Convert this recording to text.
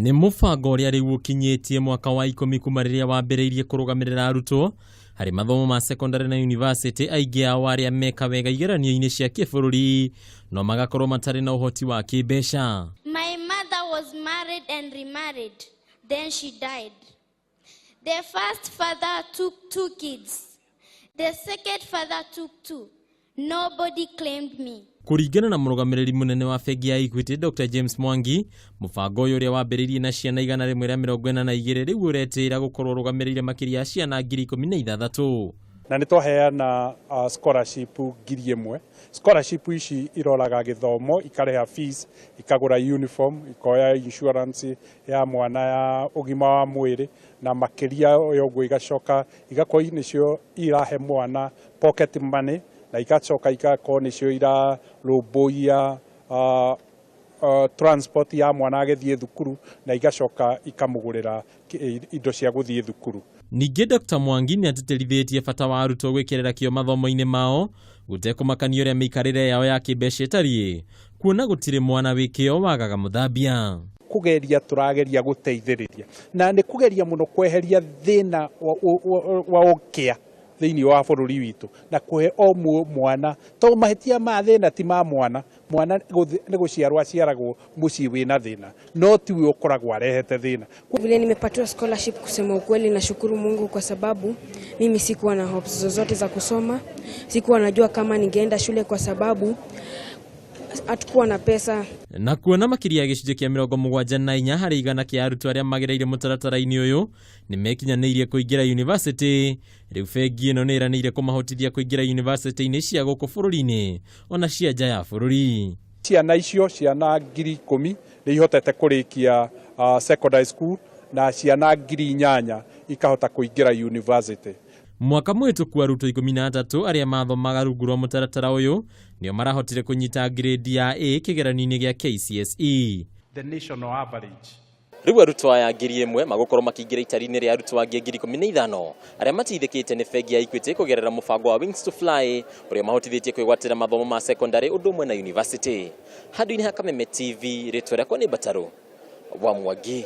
Nĩ mũbango ũrĩa rĩu ũkinyĩtie mwaka wa 10 kuma rĩrĩa wambĩrĩirie kũrũgamĩrĩra arutwo harĩ mathomo ma secondary na university, aingĩ ao arĩa meka wega igeranio-inĩ cia kĩbũrũri no magakorwo matarĩ na ũhoti wa kĩmbeca. My mother was married and remarried. Then she died. The first father took two kids. The second father took two. Nobody claimed me. Kũringana na mũrũgamĩrĩri mũnene wa bengi ya Equity Dr James Mwangi, mũbango ũyũ ũrĩa wambĩrĩirie na ciana 142 rĩu ũretĩĩra gũkorwo ũrũgamĩrĩire makĩria ya ciana 16,000. Na nĩ twaheana scholarship 1,000. Scholarship ici iroraga gĩthomo, ikarĩha fees, ikagũra uniform, ikoya insurance ya mwana ya ũgima wa mwĩrĩ, na makĩria ya ũguo igacoka igakorwo nĩcio irahe mwana pocket money, na igacoka igakorwo nĩcio irarũmbũiya transport ya mwana agĩthiĩ thukuru, na igacoka ikamũgũrĩra indo cia gũthiĩ thukuru. Ningĩ Dr Mwangi nĩ atĩtĩrithĩtie bata wa arutwo gwĩkĩrĩra kĩo mathomo-inĩ mao gũtekũmakania ũrĩa mĩikarĩre yao ya kĩmbeca ĩtariĩ, kuona gũtirĩ mwana wĩ kĩo wagaga mũthambia. Kũgeria tũrageria gũteithĩrĩria na nĩ kũgeria mũno kweheria thĩna wa ũkĩa thĩinĩ wa bũrũri witũ na kũhe o mwana, tondũ mahĩtia ma thĩna ti ma mwana. Mwana nĩ gũciarwo aciaragwo mũciĩ wĩna thĩna, no tiwe ũkoragwo arehete thĩna. Vile nimepatiwa scholarship, kusema ukweli, nashukuru Mungu kwa sababu mimi sikuwa na hopes zozote za kusoma. Sikuwa najua kama ningeenda shule kwa sababu hatukuwa na pesa. Na kuona makĩria ya gĩcunjĩ kĩa 74% kĩa arutwo arĩa magereire mũtaratara-inĩ ũyũ nĩ mekinyanĩirie kũingĩra university, rĩu bengi ĩno nĩ ĩranĩire kũmahotithia kũingĩra university-inĩ cia gũkũ bũrũri-inĩ ona cia nja ya bũrũri. Ciana icio, ciana 10,000 nĩ ihotete kũrĩkia secondary school, na ciana 8,000 ikahota kũingĩra university. Mwaka mũhĩtũku arutwo 13 arĩa mathomaga rungu rwa mũtaratara ũyũ nĩo marahotire kũnyita grade ya A kĩgeranio-inĩ gĩa KCSE. The national average. Rĩu arutwo aya 1,000 magũkorwo makĩingĩra itari-inĩ rĩa arutwo angĩ 15,000 arĩa mateithĩkĩte nĩ bengi ya Equity kũgerera mũbango wa Wings to Fly ũrĩa mahotithĩtie kwĩgwatĩra mathomo ma secondary ũndũ ũmwe na university. Handũ-inĩ ha Kameme TV, rĩtwa rĩakwa nĩ Mbatarũ wa Mwangi.